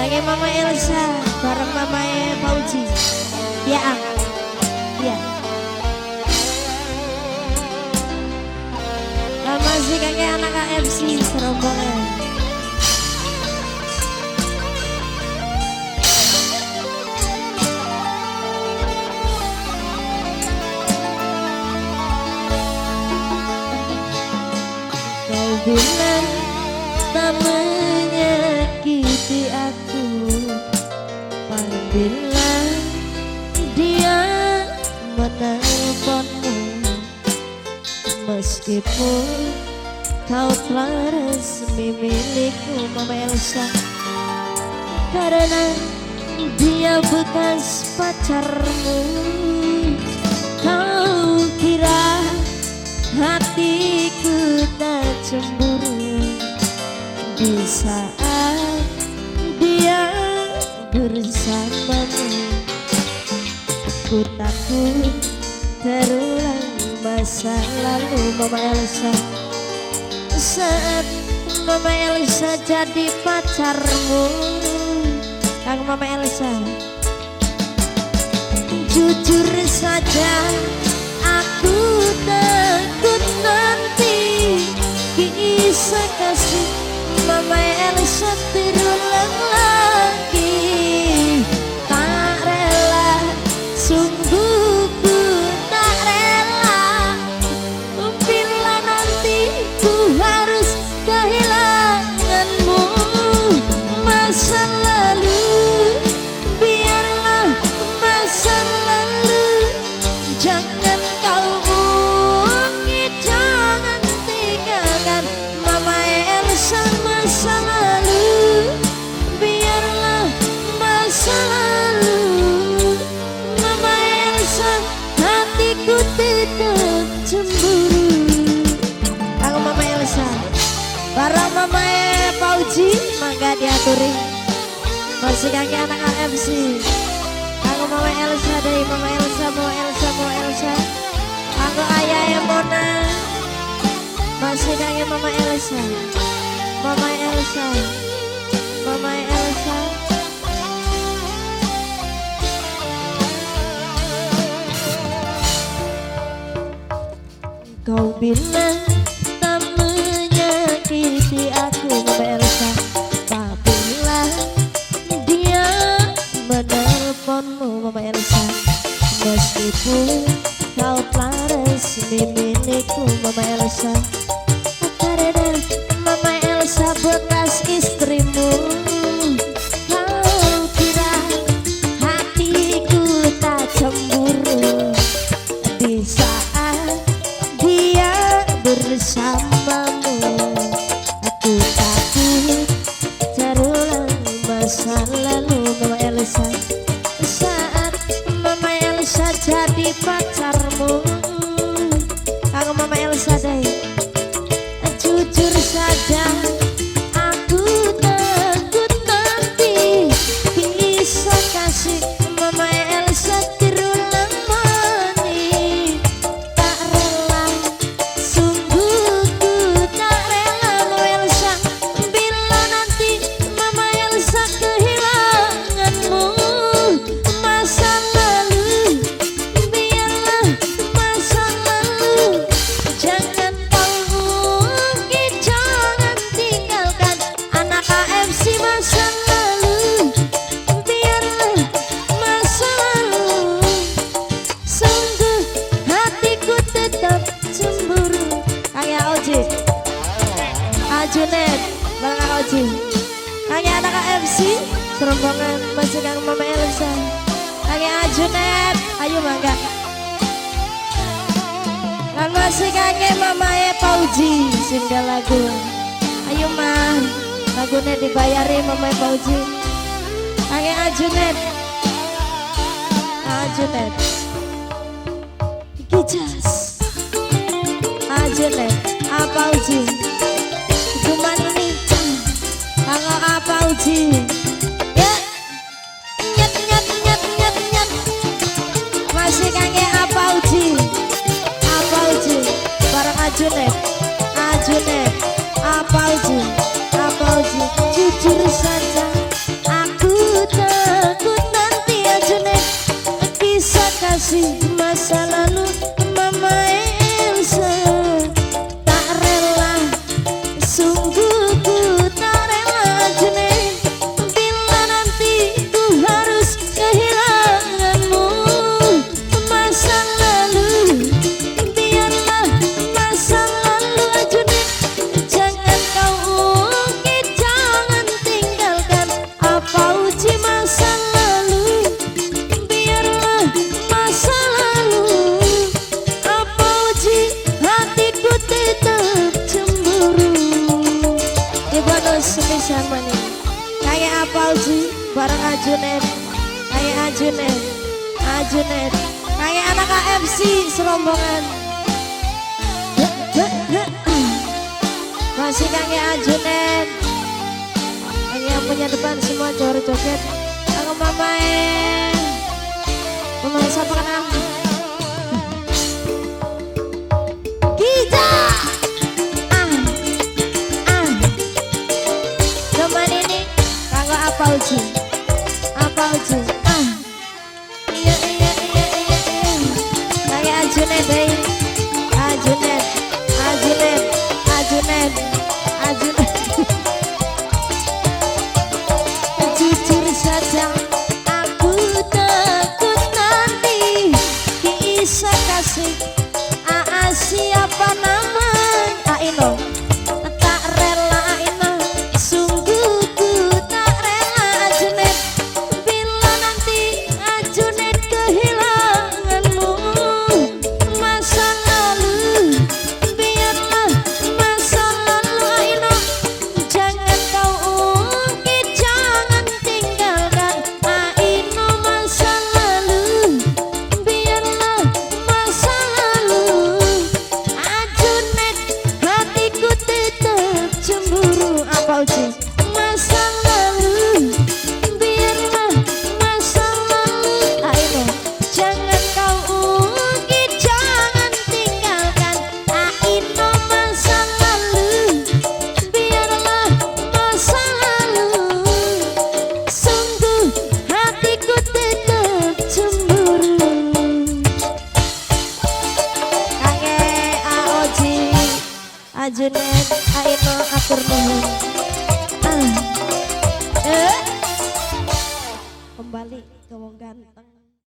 Kangge Mama Elsa bareng Mama Fauji. Ya, Ang. Ya. Masih kangge anak KFC serombongan. Kau bilang tak menyakiti aku, apabila dia menelponmu, meskipun kau telah resmi milikku Mama Elsa, karena dia bekas pacarmu. Kau kira hatiku tak cemburu di saat dia bersamamu. Ku takut terulang masa lalu Mama Elsa, saat Mama Elsa jadi pacarmu. Kang Mama Elsa, jujur saja aku takut nanti kisah kasih Mama Elsa terulang lagi. Tak rela, sungguh ku tak rela, bila nanti ku harus kehilanganmu. Masa lalu, biarlah masa lalu, jangan kau ungkit, jangan tinggalkan Mama Elsa. Masa lalu, biarlah masa lalu, Mama Elsa, hatiku tetap cemburu. Aku Mama Elsa bareng Mama Fauji, mangga diaturi. Masih kaki anak AFC. Aku Mama Elsa dari Mama Elsa, Mama Elsa, Mama Elsa. Aku ayah Mona. Masih kaki Mama Elsa, Mama Elsa, Mama Elsa. Kau bilang tak menyakiti aku Mama Elsa, apabila dia menelponmu Mama Elsa, meskipun kau telah resmi milikku Mama Elsa, karena Mama Elsa bekas istrimu. Kau kira hatiku tak cemburu di saat dia bersamamu. Aku takut terulang masa lalu Mama Elsa, saat Mama Elsa jadi pacarmu. Aku Mama Elsa deh, jujur saja aku takut nanti bisa kasih Mama Elsa terulang lagi. Tak rela, sungguh ku tak rela Mama Elsa, bila nanti Mama Elsa kehilanganmu. Masa lalu, biarlah masa lalu, jangan kau ungkit, jangan tinggalkan anak KFC. Masa lalu, biarlah masa lalu, sungguh hatiku tetap cemburu. Kayak Oji, Ajunet, bareng Oji. Kayak anak KFC, serombongan masih kang Mama Elsa. Kayak Ajunet, ayo mangga. Lan masih kakek Mama Fauji singgah lagu. Ayo mah, lagunya dibayari Mama Fauji. Kakek Ajunet, Ajunet, Gijas, Ajunet, apa Uji? Cuman lincah, kalau apa Uji? Ya, nyet nyet nyet nyet nyet. Masih kakek apa Uji? Apa Uji? Bareng Ajunet, Ajunet, apa Uji? Apa Uji? Jujur saja aku kasih masa lalu Mama Elsa. Tak rela, sungguh ku tak rela Junet, bila nanti ku harus kehilanganmu. Masa lalu, biarlah masa lalu Junet, jangan kau ungkit, jangan tinggalkan apa uji masa lalu. Biarlah masa lalu, apa uji hatiku tetap cemburu. Di bonus sepisan maning kayak apa uji bareng Ajunet, kayak Ajunet, Ajunet, kayak anak AFC serombongan. Masih kayak Ajunet, yang punya depan semua jor joget. Aku mamae, mama siapa kenal? Gija, ah, ah. Cuman ini kanggo apa uji? Apa uji? Ah, iya iya iya iya iya. Kayak Ajunet deh, Ajunet, Ajunet, Ajunet, Ajunet. Jujur saja aku takut nanti bisa kasih AA siapa nama Aino. Tak rela Aina, sungguh ku tak rela Ajunet, bila nanti Ajunet kehilanganmu. Masa lalu, biarlah masa lalu Aino, jangan kau ungkit, jangan tinggalkan Aino masa lalu, biarlah masa lalu Ajunet, hatiku tetap cemburu. Apa uji? Masa lalu, biarlah masa lalu Aino, jangan kau ungkit, jangan tinggalkan Aino masa lalu, biarlah masa lalu, sungguh hatiku tetap cemburu. Kange AOG Ajunet Aino atur nuhun.